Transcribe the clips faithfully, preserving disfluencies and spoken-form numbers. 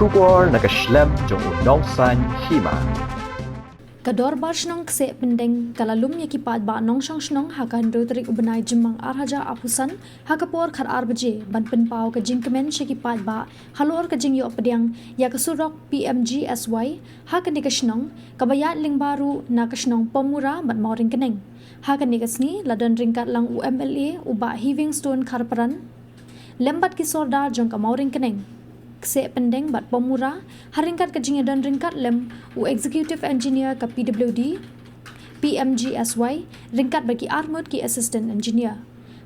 Khubor na ka shlem jong u nongsan hima. Ka Dorbar Shnong Kseh Pyndeng ka la lum ïa ki paidbah nongshong shnong ha ka hynriew tarik u bnai Jymmang ar hajar arphew san ha ka por khat ar baje ban pynpaw ka jingkmen sha ki paidbah halor ka jingïoh pdiang ïa ka surok P M G S Y ha kane ka shnong, kaba ïaid lyngba ruh na ka shnong Pamura bad Mawryngkneng. Ha kane ka sngi la don ryngkat lang u M L A u Bah Heavingstone Kharpran lem bad ki sordar jong ka Mawryngkneng, Kseh Pyndeng bad Pamura, ha ryngkat ka jingïadon ryngkat lem u Executive Engineer ka P W D, P M G S Y, ryngkat bad ki arngut ki Assistant Engineer.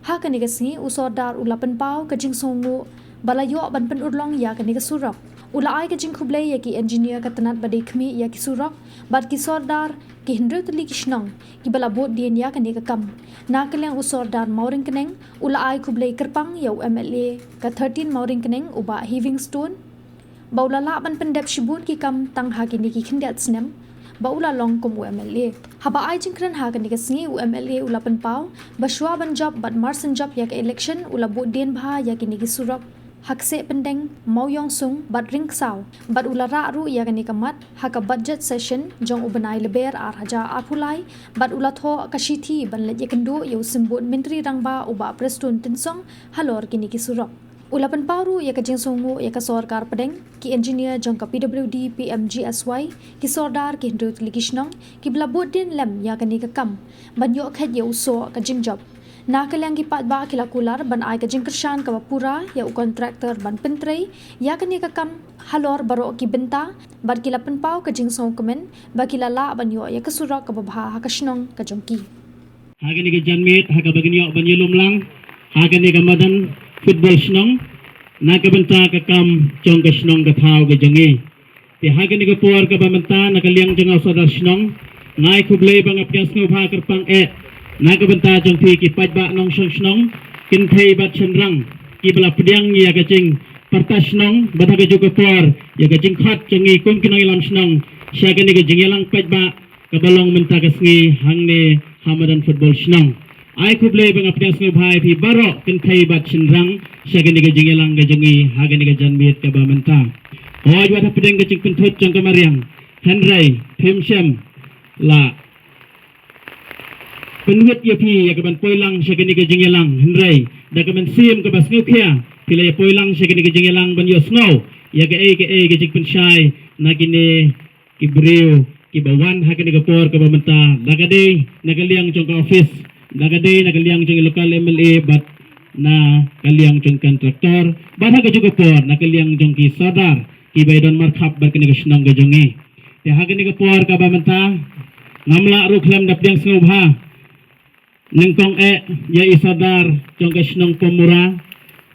Ha kane ka sngi u sordar u la pynpaw ka jingsngewnguh ba la ïoh ban pynurlong ïa kane ka surok. U la ai ka jingkhublei ïa ki engineer ka tnat ba dei khmih ïa ki surok bad ki sordar ki hynriew tylli ki shnong kiba la bud dien ïa kane ka kam. Na ka liang u sordar Mawryngkneng u la ai khublei kyrpang ïa u M L A ka thirteen Mawryngkneng u Bah Heavingstone ba u la lah ban pyndep shibun ki kam tang ha kine ki khyndiat snem ba u la long kum u M L A. Haba ai jingkren ha kane ka sngi u M L A u la pynpaw ba shuwa ban jop bad mar shen jop ïa ka election u la bud dien bha ïa kine ki surok ha Kseh Pyndeng, Mawïongsung bad Ryngksaw bad u la rah ruh ïa kane ka mat ha ka budget session jong u bnai Lber ar hajar arphew lai bad u la thoh ka shithi ban leit ïakynduh ïa u Symbud Myntri Rangbah u Bah Prestone Tynsong halor kine ki surok. U la pynpaw ruh ïa ka jingsngewnguh ïa ka sorkar pdeng, ki engineer jong ka P W D P M G S Y, ki sordar, ki hynriew tylli ki shnong kiba la bud dien lem ïa kane ka kam ban ïoh kheit ïa u soh ka jingjop. Na ka liang ki paidbah ki la kular ban ai ka jingkyrshan kaba pura ïa u contractor ban pyntrei ïa kane ka kam halor baroh ki bynta bad ki la pynpaw ka jingsngewkmen ba ki la lah ban ïoh ïa ka surok kaba bha ha ka shnong ka jong ki. Ha kane ka janmiet ha kaba ngin ïoh ban ïalum lang ha kane ka madan football shnong na ka bynta ka kam jong ka shnong ka thaw ka jong ngi. Te ha kane ka por kaba mynta na ka liang jong nga u sordar shnong, nga ai khublei ba nga pdiang sngewbha kyrpang eh na ka bynta jong phi ki paidbah nongshong shnong, kynthei bad shynrang kiba la pdiang ïa ka jingpyrta shnong bad ha kajuh ka por ïa ka jingkhot jong ngi kum ki nongïalam shnong sha kane ka jingïalang paidbah kaba long mynta ka sngi hangne ha madan football shnong. Ai khublei ba nga pdiang sngewbha ïa phi baroh kynthei bad shynrang sha kane ka jingïalang ka jong ngi ha kane ka janmiet kaba mynta. Hooid, wat hapdeng ka jingpynthut jong ka mariang, hynrei phim shym la pynwit ïa phi ïa kaban poi lang sha kane ka jingïalang, hynrei da ka mynsiem kaba sngewkhia phi la ïa poi lang sha kane ka jingïalang ban ïohsngew ïa kaei kaei ka jingpynshai na kine ki briew kiba wan ha kane ka por kaba mynta, da ka dei na ka liang jong ka office, da ka dei na ka liang jong i local M L A bad na ka liang jong contractor bad ha kajuh ka por na ka liang jong ki sordar kiba ïadon markhap bad kane ka shnong ka jong ngi. Te ha kane ka por kaba mynta ngam lah ruh khlem da pdiang sngewbha nyngkong eh ïa i sordar jong ka shnong Pamura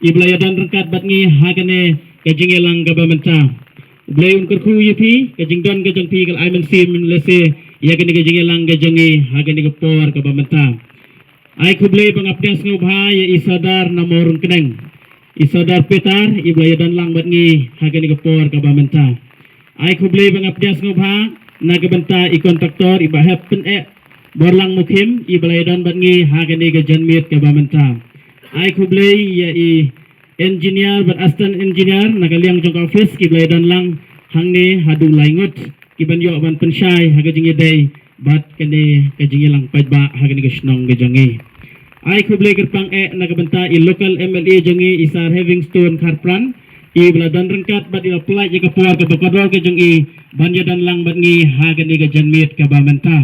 iba la ïadon ryngkat bad ngi ha kane ka jingïalang kaba mynta. U Blei un kyrkhu ïa phi, ka jingdon ka jong phi ka la ai mynsiem lehse ïa kane ka jingïalang ka jong ngi ha kane ka por kaba mynta. Ai khublei ba nga pdiang sngewbha ïa i sordar na Mawryngkneng, i sordar Peter iba la ïadon lang bad ngi ha kane ka por kaba mynta. Ai khublei ba nga pdiang sngewbha na ka bynta i contractor i Bah Hep Pyneh Borlang Mukhim iba la ïadon bad ngi ha kane ka janmiet kaba mynta. Ai khublei ïa i engineer bad assistant engineer na ka liang jong ka office kiba la ïadon lang hangne haduh lai ngut kiban ïoh ban pynshai ha ka jingïadei bad kane ka jingïalang paidbah ha kane ka shnong ka jong ngi. Ai khublei kyrpang eh na ka bynta i local M L A jong ngi i Sir Heavingstone Kharpran iba la don ryngkat bad i la pynlait ïa ka por kaba kordor ka jong i ban ïadon lang bad ngi ha kane ka janmiet kaba mynta.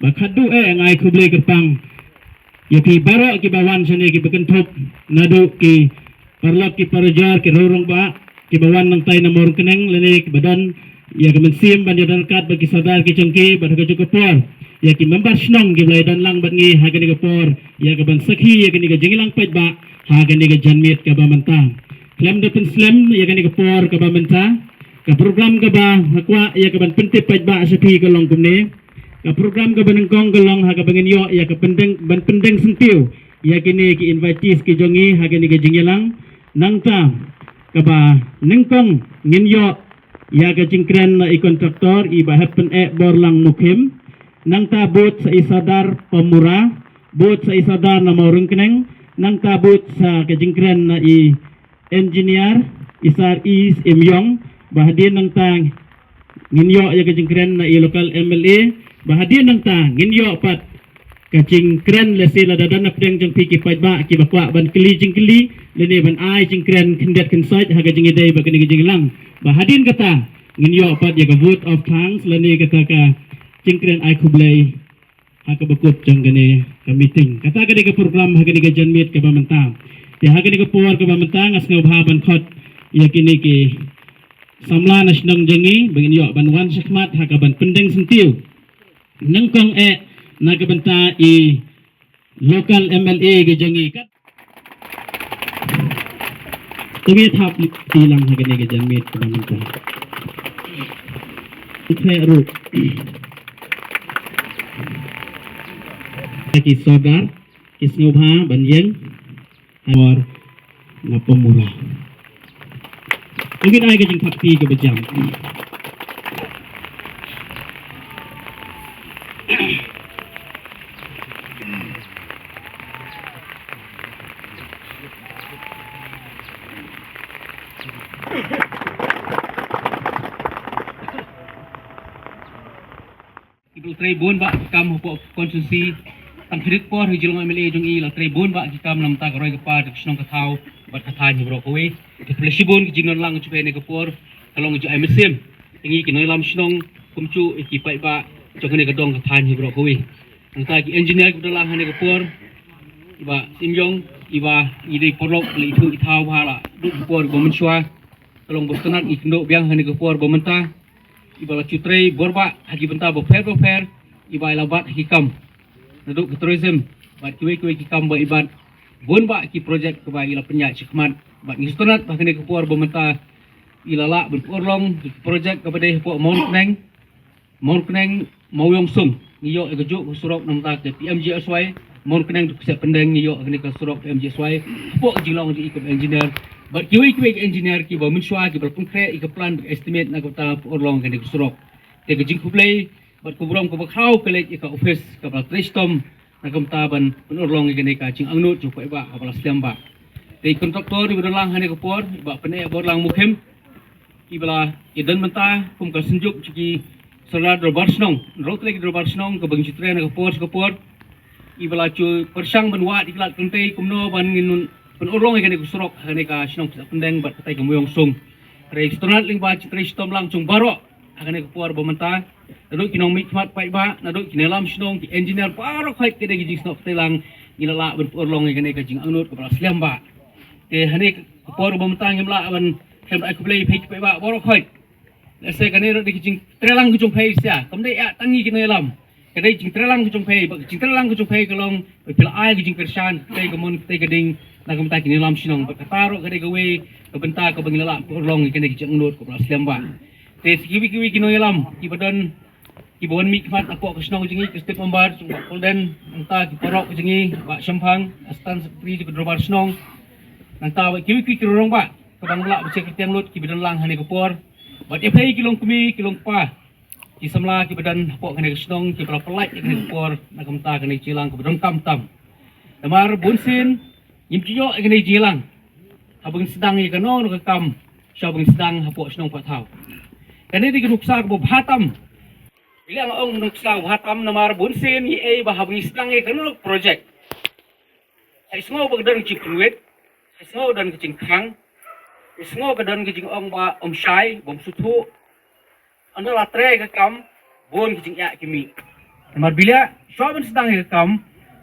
Bad khatduh eh nga ai khublei kyrpang ïa phi baroh kiba wan shane kiba kynthup naduh ki paralok ki parajor ki riew rangbah kiba wan nangtai na Mawryngkneng lane kiba don ïa ka mynsiem ban ïadon ryngkat bad ki sordar ki jong ki bad ha kajuh ka por ïa ki member shnong kiba la ïadon lang bad ngi ha kane ka por ïa kaban sakhi ïa kane ka jingïalang paidbah ha kane ka janmiet kaba mynta. Khlem da pynslem ïa kane ka por kaba mynta, ka program kaba nga kwah ïa kaban pyntip paidbah sha phi ka long kumne. Ka program kaba nyngkong ka long ha kaba ngin ïoh ïa ka pyndeng ban pyndeng syntiew ïa kine ki invitees ki jong ngi ha kane ka jingïalang. Nangta kaba nyngkong ngin ïoh ïa ka jingkren na i contractor i Bah Hep Pyneh Borlang Mukhim. Nangta bud sa i sordar Pamura, bud sa i sordar na Mawryngkneng, nangta bud sa ka jingkren na i engineer i Sir E. Syiemlieh, Ba hadien nangta ngin ïoh ïa ka jingkren na i local M L A. Ba hadien nangta ngin ïoh pat ka jingkren lehse lada don na pdeng jong phi ki paidbah kiba kwah ban kylli jingkylli lane ban ai jingkren khyndiat khynsoit ha ka jingïadei bad kane ka jingïalang. Ba hadien kata ngin ïoh pat ïa ka vote of thanks lane kata ka jingkren ai khublei ha kaba kut jong kane ka meeting. Kata ka dei ka program ha kane ka janmiet kaba mynta. Te ha kane ka por kaba mynta nga sngewbha ban khot ïa kine ki samla na shnong jong ngi ba ngin ïoh ban wan shakhmat ha kaban pyndeng syntiew nyngkong eh na ka bynta i local M L A ka jong ngi. Kat to ngi thap ti lang ha kane ka janmiet kaba mynta. Khreh ruh ki sordar ki sngewbha ban ïeng ha bor na Pamura. Ïa ngin ai ka jingthap ti kaba jam. Ki la trei bun bah ki kam hapoh constituency. Tang khyndiat por ha ka jinglong M L A jong i la trei bun bah ki kam na ka bynta ka roi ka par ka shnong ka thaw bad ka thaiñ baroh kawei. Te khublei shibun ki jingdon lang jong phi ha kane ka por. Ka long ka jingai mynsiem ïa ngi ki nongïalam shnong kumjuh ïa ki paidbah jong kane ka dong ka thaiñ baroh kawei. Nangta ki engineer kiba don lang ha kane ka por, i Bah Syiemlieh, i Bah, i dei paralok la ithuh i thaw bha la duh ka por ba mynshuwa. Ka long ba sngewtynnat ngi kynduh biang ha kane ka por ba mynta. I Bah la ju trei bor bah ha ki bynta bapher bapher, i Bah i la bat ha ki kam naduh ka tourism bad kiwei kiwei ki kam ba i bat. Bun bah ki project kaba i la pynïaid shakhmat bad ngi sngewtynnat ba ha kane ka por ba mynta i la lah ban pynurlong ki project kaba dei hapoh Mawryngkneng, Mawryngkneng Mawïongsung ngi ïoh ïa kajuh ka surok na ka bynta ka P M G S Y. Mawryngkneng Dkhulseh Pyndeng ngi ïoh ïa kane ka surok P M G S Y hapoh ka jinglong jong i kum engineer bad kiwei kiwei ki engineer kiba mynshuwa kiba la pynkhreh ïa ka plan bad estimate na ka bynta pynurlong ïa kane ka surok. Te ka jingkhublei bad ka burom kaba khraw ka leit ïa ka office kaba la trei shitom na ka bynta ban pynurlong ïa kane ka jingangnud jong u paidbah kaba la slem bah. Te i contractor iba don lang ha kane ka por, i Bah Pyneh Borlang Mukhim, iba la ïadon bynta kum ka synjuk jong ki sordar dorbar shnong, na ka bynta ki dorbar shnong kaba ngi ju trei na ka por sha ka por. Iba la ju pyrshang ban wad ïa ki lad kynthei kumno ban ngin pynurlong ïa kane ka surok ha kane ka shnong Dkhulseh Pyndeng bad katei ka Mawïongsung. Hynrei sngewtynnat lyngba ka jingtrei shitom lang jong baroh ha kane ka por ba mynta, naduh ki nongmihkhmat paidbah, naduh ki nongïalam shnong, ki engineer, baroh khoit ki dei ki jingsnoh kti lang, ngi la lah ban pynurlong ïa kane ka jingangnud kaba la slem bah. Te ha kane ka por ba mynta ngim lah ban khlem da ai khublei ïa phi ki paidbah baroh khoit. Lehse kane ruh dei ka jingtreilang ka jong phi shisha, kam dei ïa tang ngi ki nongïalam. Ka dei jingtreilang ka jong phi, ba ka jingtreilang ka jong phi ka long ba phi la ai ka jingkyrshan, katei ka mon katei ka ding na ka bynta ki nongïalam shnong, bad kata ruh ka dei kawei ka bynta kaba ngi la lah pynurlong ïa kane ka jingangnud kaba la slem bah. Te kiwei kiwei ki nongïalam kiba don, kiba wan mihkhmat hapoh ka shnong jong ngi, ki step member jong Bah Golden, nangta ki paralok jong ngi, Bah Shemphang, Assistant Secretary jong ka dorbar shnong, nangta bad kiwei kiwei ki rangbah kaba ngi la lah ban shim kyrteng lut kiba don lang ha kane ka por. Bad ïa phi ki long kmie ki long kpa, ki samla kiba don hapoh kane ka shnong kiba la pyllait ïa kane ka por na ka bynta kane ka jingïalang kaba donkam tam. Namar bunsien ngim ju ïoh ïa kane ka jingïalang haba ngin sdang ïa kano kano ka kam, shuwa ba ngin sdang hapoh shnong hapoh thaw. Kane dei ka nuksa kaba bha tam. Balei nga ong nuksa kaba bha tam? Namar bunsien ngi ïohi ba haba ngin sdang ïa kano kano ka project, sa sngew ba ka don ka jingpynwit, sa sngew don ka jingkhang, sa sngew ka don ka jingong ba ym shai, bym sngewthuh. Ynda la trei ka kam, bun ka jingeh ki mih. Namar balei? Shuwa ban sdang ïa ka kam,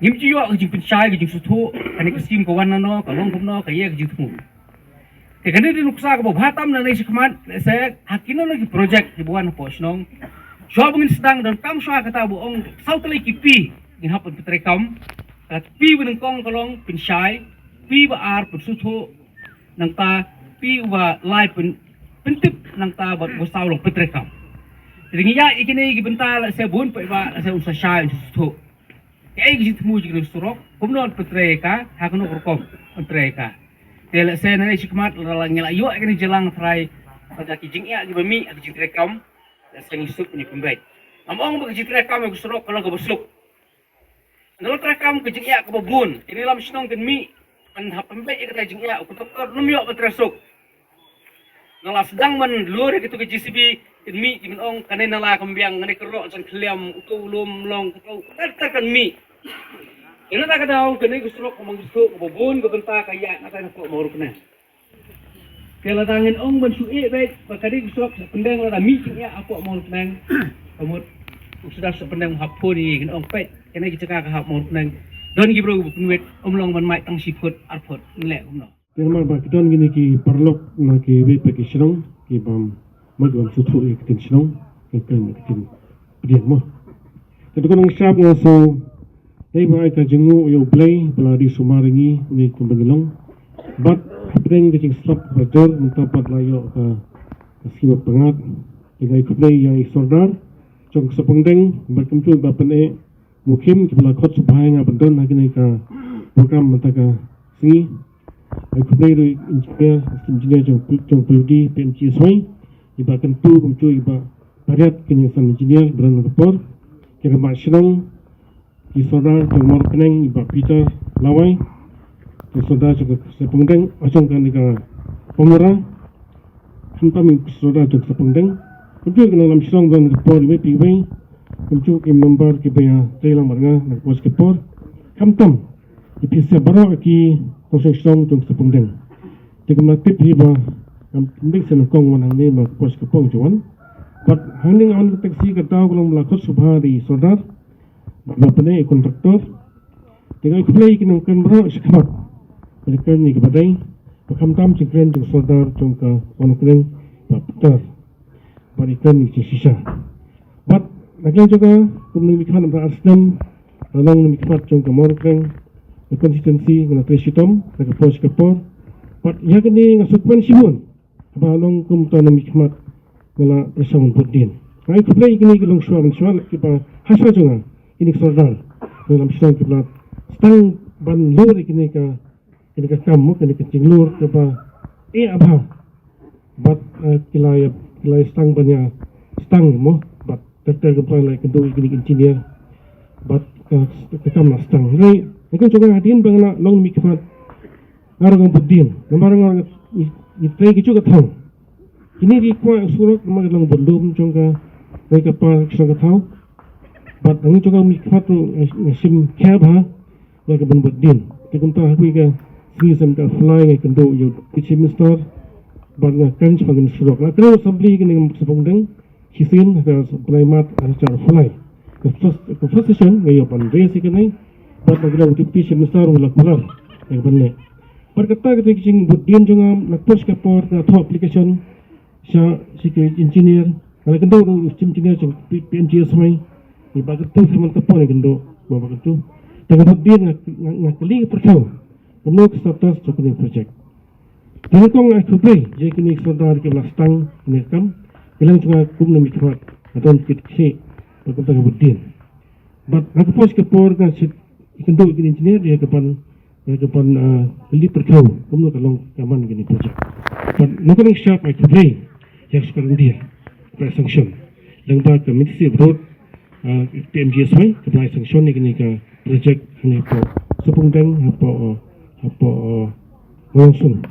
ngim ju ïoh ka jingpynshai, ka jingsngewthuh, kane ka skim ka wan nano, ka long kumno, ka ïa ka jingthmu. Te kane dei nuksa kaba bha tam na ngi shakhmat, lehse ha kino kino ki project kiba wan hapoh shnong, shuwa ba ngin sdang, donkam shuwa kata ba ong saw tylli ki P ngin hap ban pyntreikam. Ka P ba nyngkong ka long pynshai, P ba ar pynsngewthuh, nangta P ba lai pyn, pyntip, nangta bad ba saw long pyntreikam. Te ngi ïa ïa kine ki bynta, lehse bun paidbah lehse un sa shai, un sa sngewthuh kaei ka jingthmu jong kane ka surok, kumno ban pyntrei ïa ka, ha kano ka rukom ban pyntrei ïa ka. Te lehse nangne shakhmat lada ngi la ïoh ïa kane ka jingïalang trai, lada ki jingeh kiba mih ha ka jingtreikam, lehse ngi suk ngi pynbeit. Ngam ong ba ka jingtreikam ïa ka surok ka long kaba suk. Ynda la treikam ka jingeh kaba bun, ki nongïalam shnong kin mih ban hap pynbeit ïa kata ka jingeh, u contractor um ïoh ban trei suk. Nga la sdang ban lur ïa kito ki J C B, kin mih, kin ong, kane nala kam biang, kane ka roh jong Khliam, uto u lum long, uto, tar tar kan mih. Ïa kata ka daw, kane ka surok ka mang suk, kaba bun ka bynta ka ïa, kata na pok Mawryngkneng. Te lada ngin ong ban shu ïeh beit, ba kane ka surok sa pyndeng lada mih jingïa hapoh Mawryngkneng. Ka mut u sdang sa pyndeng hap phone ïa ngin ong peit, kane ka jaka ka hap Mawryngkneng. Don ki briew ba pynwit, um long ban mih tang shi phut, ar phut, ngi leh kumno. Te namar ba ki don kine ki paralok na kiwei pat ki shnong, ki bym mut ban sngewthuh ïa ka ktien shnong, ka kren ïa ka ktien pdiang mo. Te to ka nang shap nga sngew dei ba ai ka jingngooh ïa U Blei ba la dei sumar ïa ngi, une kumba ngi long. Bad hapdeng ka jingslap kaba jur mynta pat la ïoh ka, ka sngi ba pyngngad. Te nga ai khublei ïa i Sordar jong ka Sepongdeng bad kumjuh ba pyneh Mukhim kiba la khot sngewbha ïa nga ban don ha kane ka program mynta ka sngi. Ai khublei ruh engineer, engineer jong, jong P W D, P M G S Y, i Bah Kyntu kumjuh i Bah Pariat, kine ki san engineer ba don ha ka por. Ki rangbah shnong, ki sordar jong Mawryngkneng, i Bah Peter Lawai, ki sordar jong ka Sepongdeng, jong kane ka Pamura. Khamtam i sordar jong ka Sepongdeng. Kumjuh ki nongïalam shnong ba don ha ka por iwei pa iwei. Kumjuh ki member kiba ïatrei lang bad nga na ka por sha ka por. Khamtam ki pisa baroh ki nongshong shnong jong ka Sepongdeng. Te kumba tip hi ba ngam dei shen kong wan hangne na ka por sha ka por jong wan. Bad hangne nga wan ka taxi ka daw ka long ba la khot sngewbha da i sordar. Bad la pyneh i kontraktor. Te nga ai khublei ïa ki nongkren baroh shakhmat. Ba la kren ïa kaba dei, ba khamtam jingkren jong sordar jong ka Mawryngkneng, Bah Peter. Bad i kren ïa ka jingshisha. Bad na ka liang jong nga, kum u nongmihkhmat namar ar snem, nga long nongmihkhmat jong ka Mawryngkneng, ka constituency, nga la trei shitom na ka por sha ka por. Bad ïa kane nga sngewkmen shibun. Haba long kum uta u nongmihkhmat nga la pyrshang ban bud dien. Nga ai khublei ïa kine ki longshuwa mynshuwa, kiba hashuwa jong nga, kine ki sordar, ki nongïalam shnong kiba la sdang ban lur ïa kine ka, kine ka kam mo, kine ka jinglur kaba eh bha. Bad, eh, ki la ïa, ki la ïa sdang ban ïa sdang mo, bad ter ter ka Blei la ïakynduh ïa kine ki engineer. Bad ka, ka kam la sdang. Hynrei, nga kyntu jong nga hadien ba nga la long nongmihkhmat, nga ruh nga bud dien. Namar nga ruh nga, ngi, ngi trei kajuh ka thaw. Kine ki kwah surok namar ka long bad lum jong ka, ka, ka par ka shnong ka thaw. Bad nga jong nga mihkhmat ruh nga, nga shim khia bha ïa ka ban bud dien. Te kumta ha kawei ka sngi shen ka July nga kynduh ïa u Chief Minister. Bad nga kren shaphang kane ka surok. Nga kren assembly kane ka Sepongdeng. Shisien ha ka Blaimat ha ka July July. Ka first, ka first session nga ïoh ban raise ïa kane. Bad nga kren u Deputy Chief Minister u la kular ïa ka ban leh. Bad kata kata ka jingbud dien jong nga na ka por sha ka por nga thoh application sha, sha ki engineer. Nga la kynduh ruh u chief engineer jong P-, P M G S Y. Ïa Bah Kyntu, Simon Kapon ïa kynduh, Bah Kyntu. Te ka bud dien nga, nga, nga kylli ka pyrthei. Kumno ka status jong kane ka project. Te nyngkong nga ai khublei ïa kine ki sordar kiba la sdang kane ka kam. Ki long jong nga kum u nongmihkhmat, nga don ki dkhih ba kumta ka bud dien. Bad na ka por sha ka por nga shait ïakynduh ïa kine ki engineer ïa ka ban, ïa ka ban, ah, kylli pyrthei kumno ka long ka man kane ka project. Bad na ka liang shap ai khublei ïa ka sorkar India kaba la sanction. Lyngba ka Ministry of Road, ah, P M G S Y, kaba la sanction ïa kane ka project hangne hapoh Sepongdeng, hapoh, hapoh, ah, Mawlingsung.